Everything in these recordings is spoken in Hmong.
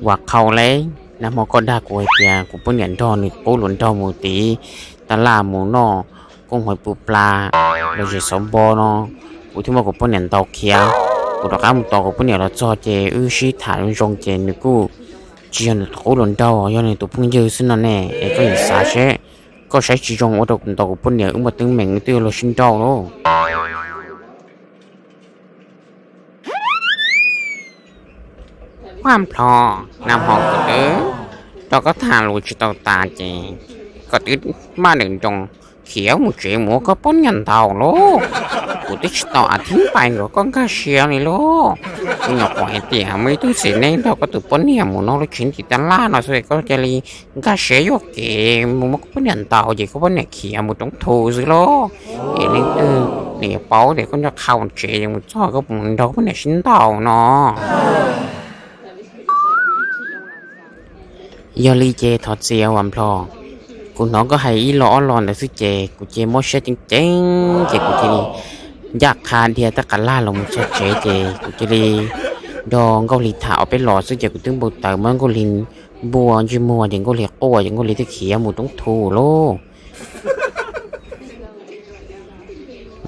Vam Khau le, nag hmo koj dag kuv hais tias kuv poj niam nrog nws qub hluas nraug mus tim taj laj mus noj koob hmoov pub pla los zem xauv npo no, kuv thiaj muab kuv poj niam ntaus khiav. Kuv rov qab mus tos kuv poj niam los txog ces wb sib tham zoo zoo ces nws kuj tsis yog nws tus qub hluas nraug, yog nws tus phooj ywg xwb no ne. Es koj sim xav seb, koj saib tsis zoo ua rau kuv ntaus kuv poj niam wb muaj teeb meem wb twb yuav luag sib nrauj lauj. Vam Nplho, nag hmo kuv twb rau koj tham lus tsis tau tas ces koj twb maj nroos khiav mus tsev mus ua koj poj niam ntaus lauj. Kuv twb tsis tau a thib pais nkaus koj nkag siab li lauj. Kuv nyuam qhuav hais tias muaj ib tug txiv neej nrog koj tus poj niam mus noj lub tsev tim taj laj no xwb koj cia li nkag siab yuam kev mus muab koj poj niam ntaus ces koj poj niam khiav mus roob thu xwb lauj. Es leej twg nws yuav paub tias koj nco qhaus tsev mus txog koj mus nrog koj poj niam sib ntaus no. Yog li ces thov txim Vam Nplho, kuv hnov koj hais ib lo ob lo ntawd xwb ces kuv cia li mob siab ceev ceev ces kuv cia li ncaj qha dhia tej qab lag los mus txog tsev ces kuv cia li nrog Nkauj Hli tham ob peb lo xwb ces kuv twb npau taws muab Nkauj Hli npuaj ntsej muag ces Nkauj Hli quaj ces Nkauj Hli thiaj khiav mus roob thu lauj.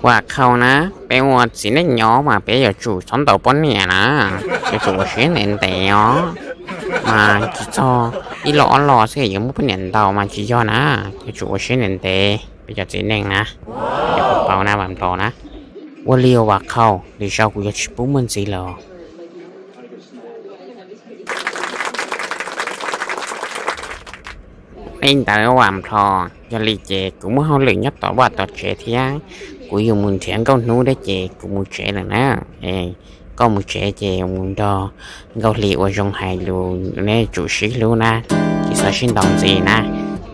Vam Khau na, peb ua txiv neej nyob mas peb yuav tsum txhob ntaus poj niam na, yuav tsum ua siab ntev ntev os. Mas tsis txog ib lo ob lo xwb yuav muab poj niam ntaus mas tsis yog na, yuav tsum ua siab ntev ntev peb cov txiv neej na. Yog kuv paub na Vam Nplho na. Ua li os Vam Khau, lwm zaus kuv yuav tsis pub muaj ntxiv lawm. Li ntawd Vam Nplho, yog li ces kuv muaj hauj lwm nyob tom vaj tom tsev thiab, kuv yuav mus nrhiav Nkauj Hnub thiab ces kuv mus tsev lawm na. Koj mus tsev ces mus nrog Nkauj Hli ua zoo hais lus, nej tsum sib hlub na, tsis txhob sib ntaus ntxiv na.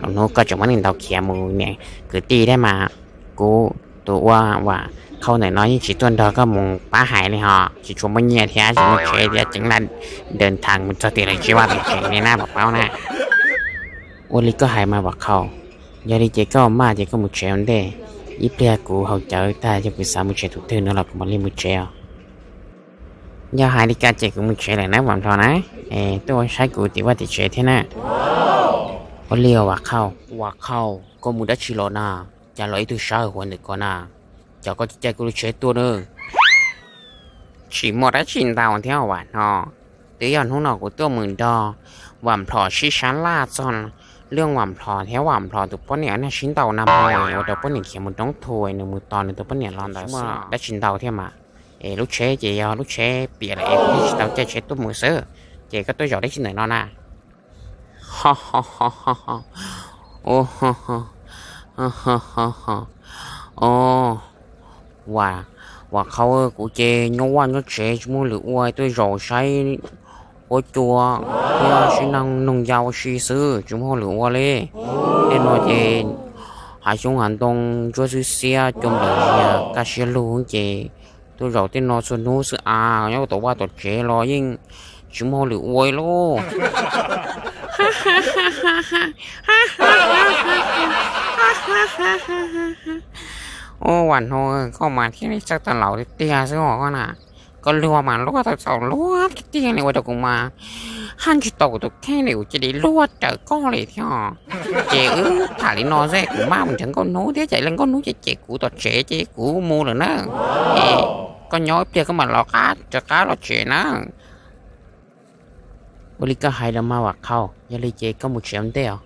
Lwm hnub koj tseem muab neeg ntaus khiav mus niam kwv tij thiab mas. Kuv tus ua Vam Khau ntawm no yeej tsis tuaj nrog koj mus pab hais li hos, tsis tshua muaj nyiaj thiab tsis muaj tsev thiab, ceev laj daws thas mus txog tim lawv tsev vaj lawv tsev li na Vam Khau na. Ua li koj hais mas Vam Khau, yog li ces koj maj ces koj mus tsev ua ntej, ib pliag kuv haus cawv tag yog kuv xav mus tsev tus twg no los kuv mam li mus tsev os. Yog hais li cas ces kuv mus tsev lawm na Vam Nplho na, es tuaj ua saib kuv tim vaj tim tsev thiab na. Ua li os Vam Khau. Vam Khau, koj mus dab tsi los na? Cas los ib tug sab hwv ntawm ko na? Cas koj caij kuv lub tsheb tuaj na? Tsis muaj dab tsi ntau thiab Vam Nplho, twb yog hnub no kuv tuaj mus nrog Vam Nplho sib sab laj txog lub Vam Nplho thiab Vam Nplho tus poj niam nag sib ntaus nag hmo ua rau poj niam khiav mus roob thu, nws mus tos nws tus poj niam los ntawd xwb, dab tsi ntau thiab mas. Es lub tsheb ces yog lub tsheb piam lawm es kuv thiaj tsis tau caij tsheb tuaj mus xwb. Ces koj tuaj zaum dab tsi ntawm no na? Vam Khau, kuv ces nyob vaj nyob tsev tsis muaj hauj lwm ua, tuaj zaum saib huab cua thiab saib neeg yau ua si xwb, tsis muaj hauj lwm ua li. Tej no ces hav xyoob hav ntoo ntsuab xwb xiab cua nplawm zias kaj siab lug ces tuaj zaum tej no txhua hnub xwb a, nyob tom vaj tom tsev los yeej tsis muaj hauj lwm ua li lauj. Ua Vam Nplho, koj mas thiaj li txawj tau laus tiag tiag xwb os koj na. Koj luag mas luag tau txaus luag tiag tiag li ua rau kuv mas haj tsis tau kuv tus kheej li, kuv cia li luag raws koj li thiab. Ces wb tham li no xwb, kuv maj mus nrhiav Nkauj Hnub thiab, ces Nkauj Hnub ces cem kuv tom tsev ces kuv mus lawm na. Es koj nyob ib pliag koj mam los qab rov qab los tsev na. Ua li koj hais los mas Vam Khau, yog li ces koj mus tsev ua ntej os.